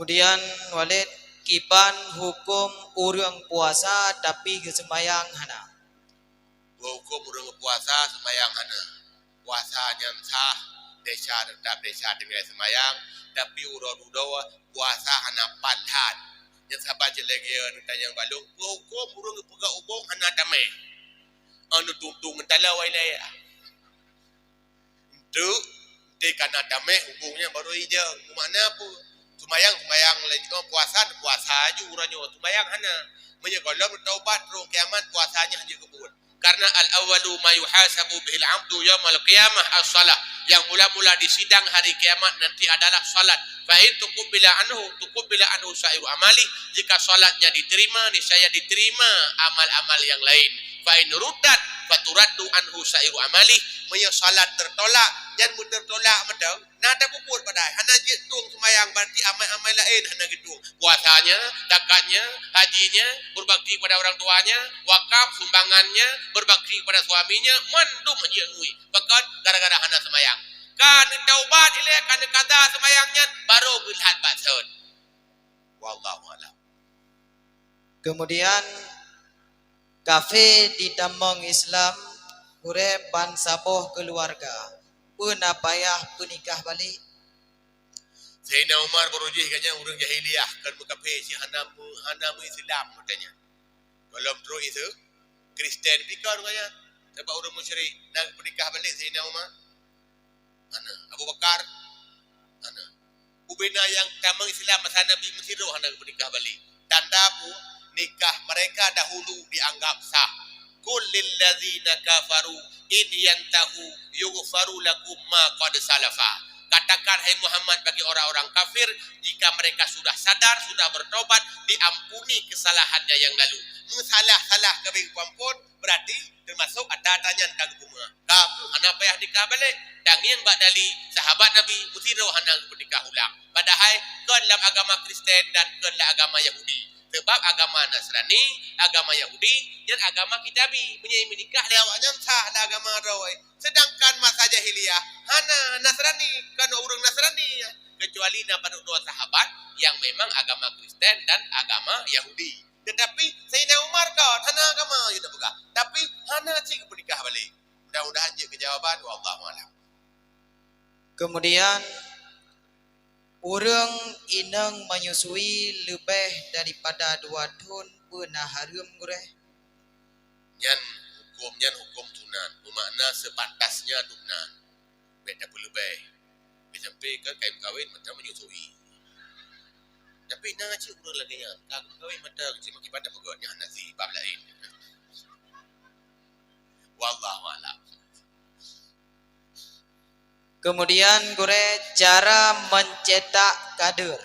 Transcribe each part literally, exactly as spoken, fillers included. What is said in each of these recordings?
Kemudian, Walid, kiban huköm ureuëng puasa tapi geuseumayang hana? Huköm ureuëng puasa seumayang hana. Puasa nyan sah, desya teutap desya tinggai seumayang, tapi uroe dudoe puasa hana pat that. Nyan saban cit lagée neutanyong bak lôn, peue huköm ureuëng geupeugah ubong hana tameh? Anu tuntung ngon taloe ilée. Enteuk, enteuk kana tameh ubong nyan barô ijeueng. Makna peue? Seumayang, seumayang laju, oh, puasa, puasa aju uroe nyoe. Seumayang hana. Meunyoe gohlom taubat, rhong kiamat puasa nyan hana geupeubuet. Karena al-awwalu ma yuhasabu bihil abdu yaumal qiyamah as-shalah. Yang mula-mula disidang hari kiamat nanti adalah salat. Fa in tuqbila anhu, tuqbila anhu sa'iru amali. Jika salatnya diterima, niscaya diterima amal-amal yang lain. Fa in ruddat, fa turaddu anhu sa'iru amali. Meunyoe salat tertolak, nyan meutertolak mantong. Na tapeubuet padahai hana jeuet tueng seumayang, berarti amai-amai laén hana geutueng. Puasanya, zakatnya, hajinya, berbakti kepada orang tuanya, wakaf, sumbangannya, berbakti kepada suaminya, mandum hana jeuet ngui. Pakon? Gara-gara hana seumayang. Ka neutaubat ilée, ka neukada seumayang nyan, barô geulhat bak sot. Wallahu a'lam. Kemudian, kafé ditamong Islam, ureuëng ban saboh keuluwarga, peue na payah peunikah balek? Saidina Umar barô jih gobnyan ureuëng jahiliyah, kon meukafé, si hana meu-, hana meu-Islam, katanya. Gohlom trok Islam, Kristen pih kon gobnyan, sabab ureuëng musyrik, na geupeunikah balek Saidina Umar. Hana. Abu Bakar? Hana. Ubena nyang tamong Islam masa Nabi meusidroe hana geupeunikah balek. Tanda peue? Nikah mereka dahulu dianggap sah. Qul lillazina kafaru in yantahu yughfaru lakum ma qad salafa. Katakan, hai Muhammad, bagi orang-orang kafir, jika mereka sudah sadar, sudah bertobat, diampuni kesalahannya yang lalu. Meusalah-salah ka beu geuamphon, berarti teumasok atra-atra nyan ka geupeumeu'ah. Ka, hana payah nikah balek. Tangieng bak dali sahabat Nabi meusidroe hana geupeunikah ulang. Padahai kon lam agama Kristen dan kon lam agama Yahudi. Sebab agama Nasrani, agama Yahudi, nyan agama kitabi. Meunyoe meunikah lé awaknyan sah lam agama droe. Sedangkan masa jahiliyah, hana, Nasrani, kon ureuëng Nasrani. Kecuali na padub dua sahabat yang memang agama Kristen dan agama Yahudi. Tetapi Saidina Umar ka hana agama, ya, dak peugah. Tapi hana cit geupeunikah balek. Mudah-mudahan jeuet keu jawaban, wallahu a'lam. Kemudian, ureuëng inong menyusui leubeh daripada dua thon peue na hareuem, Gurée? Nyan huköm, nyan huköm sunat, beumakna sepantasnya sunat. Bék tapeuleubeh. Bék sampai ka kayém kawen mantong menyusui. Tapi na cit ureuëng lagée nyan, ka kayém kawen mantong, cit meukiban tapeugot nyan hana sibab laén. Wallahu a'lam. Kemudian, Gurée, cara mencetak kader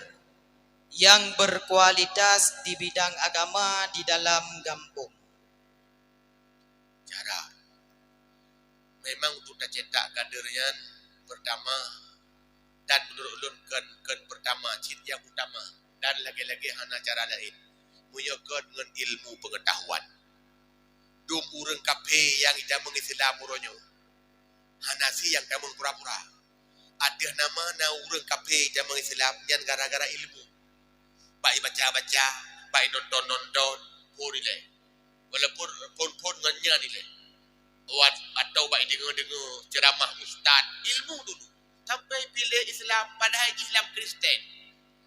yang berkualitas di bidang agama di dalam gampông. Cara. Memang untuk tacetak kader nyan, pertama, dan menurut ulôn kon, kon pertama, cit nyang utama, dan lagée-lagée hana cara laén. Meunyoe kon ngon ilmu pengetahuan. Dum ureuëng kafé nyang jitamong Islam uroe nyoe, hana si nyang tamong pura-pura. Ateueh nama na ureuëng kafé jitamong Islam nyan gara-gara ilmu. Bak jibaca-baca, bak jinonton-nonton, phon ilée. Walaupun phon-phon ngon nyan ilée. Wat-, atau bak jideungoe-deungoe ceuramah ustaz, ilmu dulu. Sampai piléh Islam, padahai jih lam Kristen.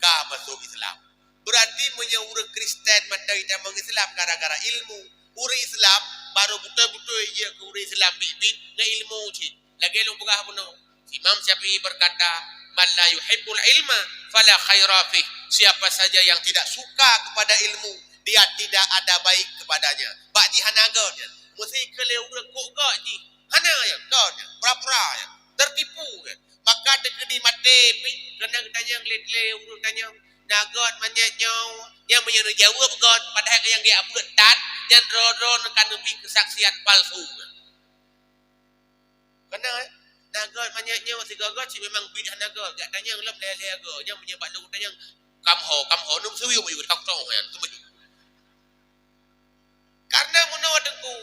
Ka masôk Islam. Berarti meunyoe ureuëng Kristen mantong jitamong Islam gara-gara ilmu, ureuëng Islam barô beutôi-beutôi jeuet keu ureuëng Islam biet-biet ngon ilmu cit. Lagée lôn peugah bunoe, Imam Syafi'i berkata, "Man la yuhibbul ilma fala khaira fih." Siapa saja yang tidak suka kepada ilmu, dia tidak ada baik kepadanya. Bak jih hana göt nyan. Meusti keu lé ureuëng kok göt jih. Hana nyan, göt nyan, pura-pura nyan, tertipu nyan. Maka teukeudi maté pih keuneuk tanyong lé-lé ureuëng tanyong. Na göt manyét nyoe, nyang meunyoe neujaweueb göt, padahai nyang geujak beuet that, nyan droe-droe ka neubri keusaksian palsu. Keuneuk, eh? Na göt manyét nyoe sigoe göt cit memang biet hana göt. Jak tanyong lom lhèe-lhèe goe. Nyang meunyoe bak lôn tanyong, kam ho, kam ho, neum suyum yue, kam tong nyan, teumeuju. Karena meunoe Teungku,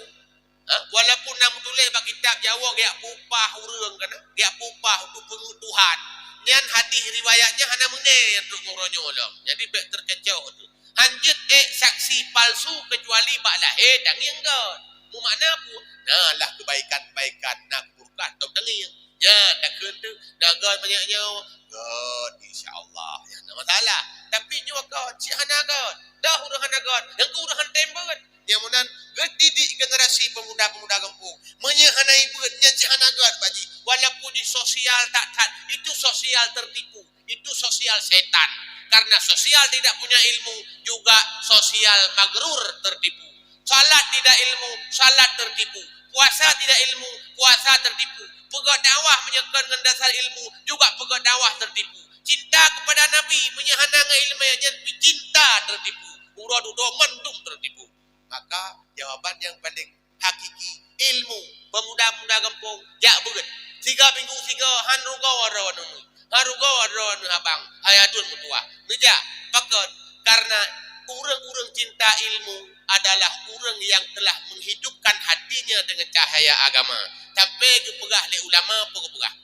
ha? Walaupun na meutuléh bak kitab Jawoe geujak peupah ureuëng kan, geujak peupah untuk peungeut Tuhan. Nyan hadis riwayat nyan hana meungai nyang trok ngon uroe nyoe lom. Jadi bèk teukecoh tu. Hanjeuet ék saksi palsu keucuali bak lahé tangieng göt. Meumakna peue? Na lah keubaikan-keubaikan, na keubeurukan tom tangieng. Nyan takheun tu, na göt manyak nyoe. Göt, insya Allah. Nyan na masalah. Tapi nyoe göt, cit hana göt. Dah ureueng hana göt, nyang ureueng han tem beuet. Nyang meunan, geudidik generasi pemuda-pemuda gampông. Meunyoe hana ibeuet, nyan cit hana göt bak jih. Walaupun jih sosial that-that, itu sosial tertipu. Itu sosial setan. Karena sosial tidak punya ilmu, juga sosial magrur, tertipu. Salat tidak ilmu, salat tertipu. Puasa tidak ilmu, puasa tertipu. Peugah dakwah meunyoe kon ngon dasar ilmu, juga peugah dakwah tertipu. Cinta kepada Nabi, meunyoe hana ngon ilmu, nyan pih cinta tertipu. Uroe dudoe mandum tertipu. Maka, jawaban nyang paléng hakiki, ilmu. Pemuda-pemuda gampông, jak beuet. Siga minggu siga, han rugoe droeneuh. Han rugoe droeneuh abang, hai aduen meutuah. Neujak, pakon? Karena ureueng-ureueng cinta ilmu adalah ureueng yang telah menghidupkan hatinya dengan cahaya agama. Sampai geupeugah lé ulama, peue geupeugah?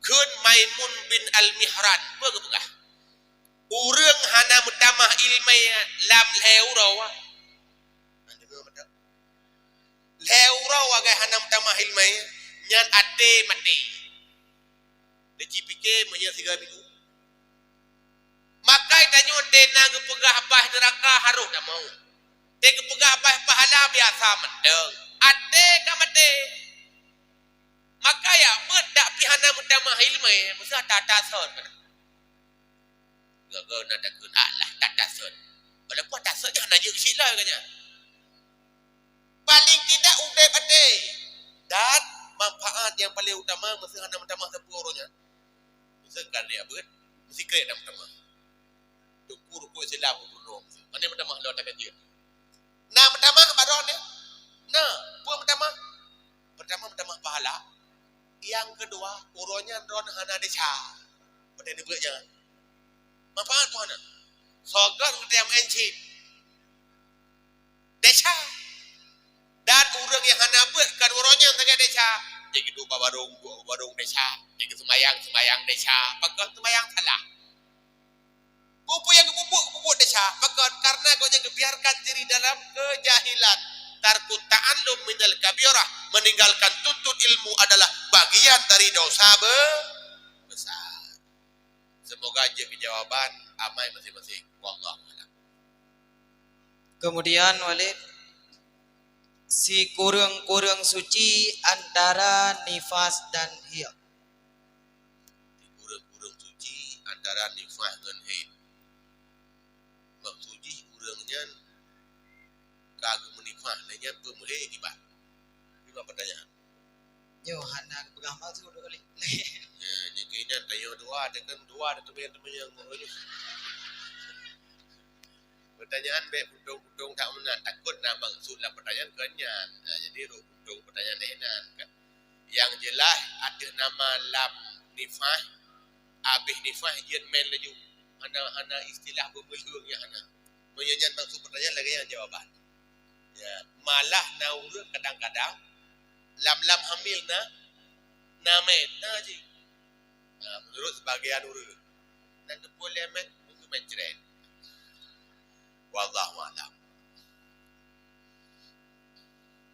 Kheun Maimun bin Al-Mihran, peue geupeugah? Ureueng hana meutamah ileumèe lam lhèe uroe. Lhèe uroe agak hana meutamah ileumèe, nyan até maté. Neuci pike meunyoe siga minggu. Makai tanyoe teuh na geupeugah bah neuraka harôh tamong. Teuh geupeugah bah pahala biasa mantong. Até ka maté. Maka ya beuet dak pih hana meutamah ileumèe, meusa tata sot. Gaga na takheun, alah, tata sot. Walaupun tata sot nyan hana jeuet keu sila geuh nyan. Paling tidak udép até. Dan manfaat nyang paling utama, meusa hana meutamah sapeue uroe nyan. Meusa kan ya beuet, meusikrek na meutamah. Teungku rukuk Islam peunoh. Mana meutamah lôn takajeuet? Na meutamah baroe nyan? Na. Peue meutamah? Pertama, meutamah pahala. Nyang keudua, uroe nyan droeneuh hana desya. Watèe neubeuet nyan. Manfaat pun hana. Soe göt watèe meu'en cit. Desya. Dan ureueng nyang hana beuet kan uroe nyan sagai desya. Jadi duek bak warong, duek bak warong desya. Jadi seumayang, seumayang desya. Pakon seumayang salah. Peue-peue nyang geupeubuet, geupeubuet desya. Pakon? Karena gobnyan geubiarkan diri dalam kejahilan. Tarkut ta'allum minal kabirah, meninggalkan tuntut ilmu adalah bagian dari dosa be-, besar. Semoga jeuet keu jawaban amai masing-masing. Wallahu a'lam. Kemudian, Walid, sikureueng-kureueng suci antara nifas dan haid. Sikureueng-kureueng suci antara nifas ngon haid. Maksud jih ureueng nyan ka geumeunifas, lé nyan peumeuhé kiban? Kiban pertanyaan. Nyoe hana geupeugah maksud Walid. Ya, nyang keunan tanyoe dua, deungon dua, deungon teumanyong, teumanyong. Pertanyaan bèk putong-putong that meunan. Takot na maksud lam pertanyaan keu nyan. Nah, jadi rot putong pertanyaan eh nan kan. Yang jelas, ateueh nama lam nifas, abéh nifas jeuet mèn laju. Hana, hana istilah beumeulheueng nyang hana. Meunyoe nyan maksud pertanyaan, lagèe nyan jawaban. Ya, malah na ureueng kadang-kadang lam-lam hamil na, na mèn, na jih. Nah, menurut sebagian ureueng. Nan teupeu lé mèn, mungkin mèn cret. Wallahu a'lam.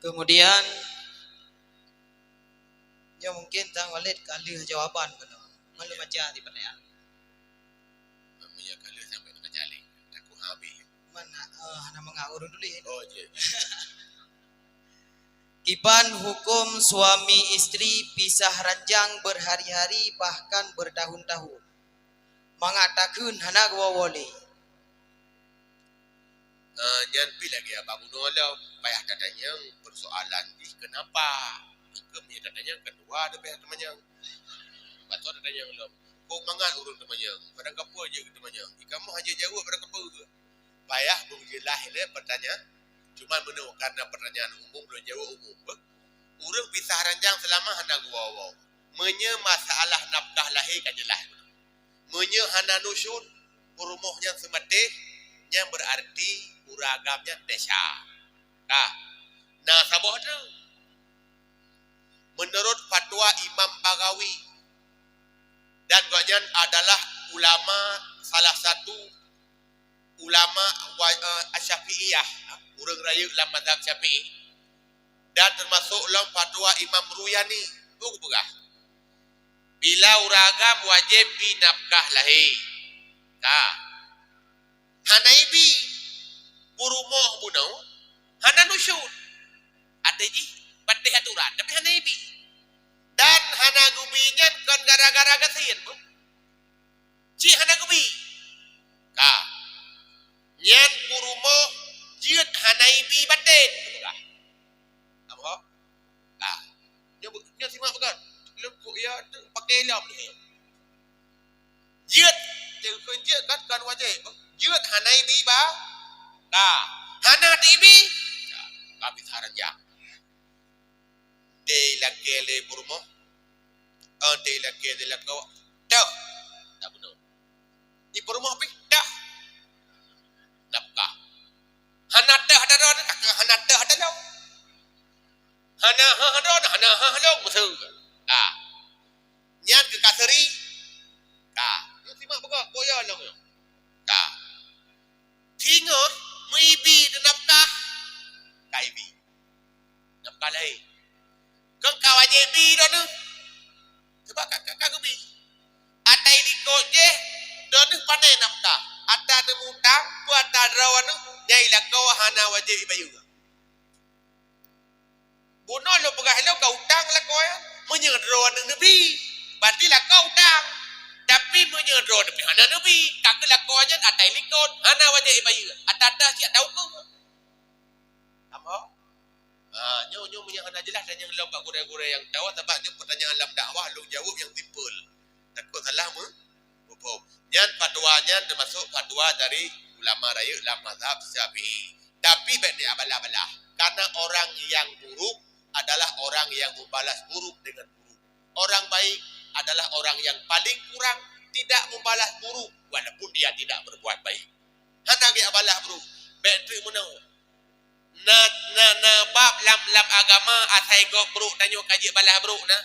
Kemudian, nyoe mungkin tang Walid ka lheueh jawaban keunoe. Malu baca di pertanyaan. Meunyoe ka lheueh sampai tengah jalan, takut habis. Mana, eh, hana mangat ureueng tuléh. Oh, jeuet. Kiban huköm suami istri pisah ranjang berhari-hari bahkan bertahun-tahun. Mangat takheun hana geuwoe-woe lé. Eh, nyan pih lagèe abang bunoe lom, payah tatanyong persoalan jih kenapa. Maka meunyoe tatanyong, keudua teuh payah teumanyong. Patut tatanyong lom. Kok mangat ureueng teumanyong? Padahai kapeue jeuet keu teumanyong? Ikamoe hana jaweueb padahai kapeue. Payah beujeulaih lé pertanyaan. Cuma meunyoe karena pertanyaan umum, lôn jaweueb umum beuh. Ureueng pisah ranjang seulama hana geuwoe-woe. Meunyoe masalah nafkah lahé ka jeulaih. Meunyoe hana nusyuz, peurumoh nyan seumatéh, nyan beurarti ureueng agam nyan desya. Ka. Na saboh teuh. Meunurot fatwa Imam Baghawi, Dan gobnyan adalah ulama, salah satu ulama wa-, eh, Syafi'iyah, ureuëng rayeuk lam mazhab Syafi'i, dan teumasok lom fatwa Imam Ruyani. Peue geupeugah? Bila ureuëng agam wajéb bi nafkah lahé. Ka. Hana ibi. Peurumoh bunoe hana nusyuz. Até jih patéh aturan, tapi hana ibi. Dan hana geubi nyan kon gara-gara gasien, bukan. Cit hana geubi. Ka. Nyan peurumoh jeuet hana ibi batén. Ka. Nampak? Ka. Nyoe bu-, nyoe simak peugah. Lôn kok ya, tu pakai ilom ni. Jeuet, jeuet kan, kan wajéb. Jeuet hana ibi ba. Ka. Hana teuibi. Ka. Ka bisa ranjang. Dilakée lé peurumoh. Oh, dilakée, dilakoe. Toh. Tak bunoe. Di peurumoh pih toh. Nafkah. Hana toh ata droe, hana toh ata lom. Hana ha droe, hana ha lom, meuseu. Ka. Nyan keu kaseri. Ka. Nyoe simak peugah, boya lom nyoe. Ka. Singoh meuibi nafkah. Ka ibi. Nafkah lahé. Kon ka wajéb bi droeneuh. Sebab ka, ka, ka geubi. Ata ilikot jih, droeneuh pané nafkah. Ata neumutang, peue ata droeneuh, nyang ilakoe hana wajéb ibayeue. Bunoe lôn peugah ilong ka utang lakoe nyan. Meunyoe droeneuh neubi, berarti lakoe utang. Tapi meunyoe droeneuh pih hana neubi, ka keuh lakoe nyan ata ilikot, hana wajéb ibayeue. Ata-ata siat tahu keuh. Apa? Ha, nyoe, nyoe meunyoe hana jeulaih, tanyong lom bak gurée-gurée nyang tahu, sabab nyoe peutanyaan lam dakwah, lôn jaweueb nyang simpel. Takot salah mu-, muphom. Nyan fatwa nyan teumasok fatwa dari ulama rayeuk lam mazhab Syafi'i. Tapi bék neubalah-balah. Karena orang yang buruk adalah orang yang membalas buruk dengan buruk. Orang baik adalah orang yang paling kurang tidak membalas buruk walaupun dia tidak berbuat baik. Hana geubalah buruk. Bék treuk meunoe. Na, na, na bab lam, lam agama asai gob brok tanyoe ka jeuet balah brok na.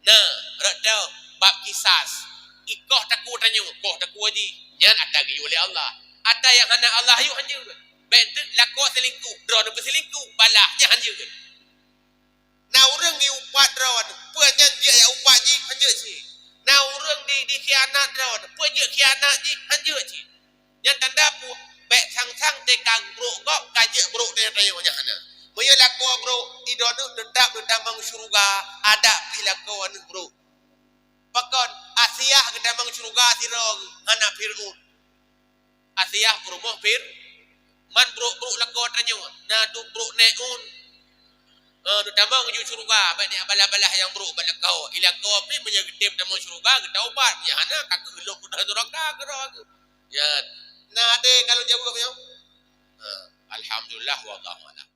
Na, rot teu bab kisas. Ikoh takue tanyoe, koh takue jih. Nyan ata geuyue lé Allah. Ata nyang hana Allah yue hanjeuet. Bék teuk lakoe selingkuh, droeneuh peuselingkuh, balah nyan hanjeuet. Na ureuëng diupat droeneuh, peue nyan jeuet jak upat jih hanjeuet cit. Na ureuëng di, dikhianat droeneuh, peue jeuet khianat jih hanjeuet cit. Nyan tanda peue? Bék sang-sang teuka brok gob ka jeuet brok tanyoe nyan hana. Meunyoe lakoe brok, droeneuh teutap neutamong syeuruga, adak pih lakoe aneuëk brok. Pakon Asiah geutamong syeuruga sidroe hana Fir'aun. Asiah peurumoh Fir-, man brok-brok lakoe tanyoe, na duek brok neh un. Eh, neutamong ju syeuruga, bék neubalah-balah nyang brok bak lakoe. Ilakoe pih meunyoe geutem tamong syeuruga, geutaubat. Nyang hana, ka keuh lôn keunoe neuraka keudroe. Ya, na deh kalau jaweueb nyoe. Ha, alhamdulillah, wallahu a'lam.